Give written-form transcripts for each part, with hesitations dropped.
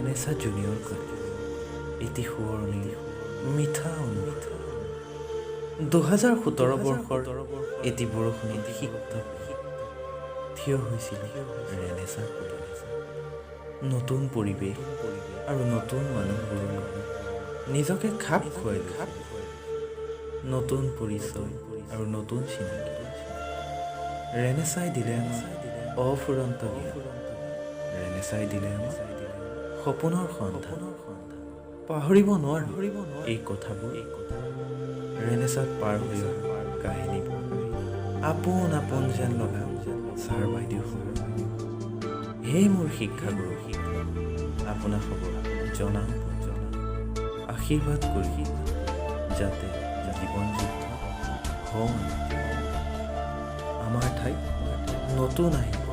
ৰেনেচা junior college, এটি সোঁৱৰণিৰ মিঠা অনুভূতি। 2017 বৰ্ষৰ এটি বৰষুণত সিক্ত থিয় হৈছিল ৰেনেচাৰ পদূলিত। নতুন পৰিৱেশ আৰু নতুন মানুহবোৰৰ লগত নিজকে খাপ খুৱাই লৈছিল। নতুন পৰিচয় আৰু নতুন চিনাকি। ৰেনেচাই দিলে আমাক অফুৰন্ত জ্ঞান। ৰেনেচাই দিলে আমাক সপোনৰ সন্ধান। পাহৰিব নোৱাৰো এই কথাবোৰ, ৰেনেচাত পাৰ হৈ অহা কাহিনীবোৰ, আপোন আপোন যেন লগা ছাৰ বাইদেউসকল। হে মোৰ শিক্ষাগুৰু, আপোনাসবক জনাম আশীৰ্বাদ কৰি, যাতে জীৱন যুদ্ধ হওঁ আমি। আমাৰ ঠাইত নতুন আহিব।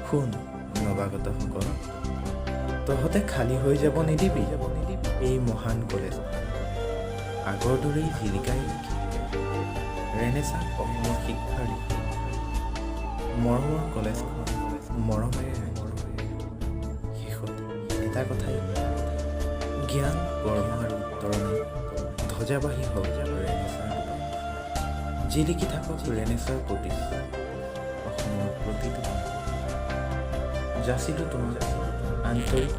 শুন নৱাগতসকল, তহঁতে খালী হৈ যাব নিদিবি এই মহান কলেজ। আগৰ দৰেই জিলিকাই ৰাখি ৰেনেচাক অসমৰ শিক্ষাৰ দিশত। মৰমৰ কলেজখন মৰমেৰে ৰাখি। শেষত এটা কথাই, জ্ঞান, কৰ্ম আৰু উত্তৰণে ধ্বজাবাহী হওক ৰেনেচাৰ দুবাহু। জিলিকি থাকক ৰেনেচাৰ প্ৰতিষ্ঠা অসমৰ প্ৰতিটো। যাচিলোঁ তোমাক আন্তৰিক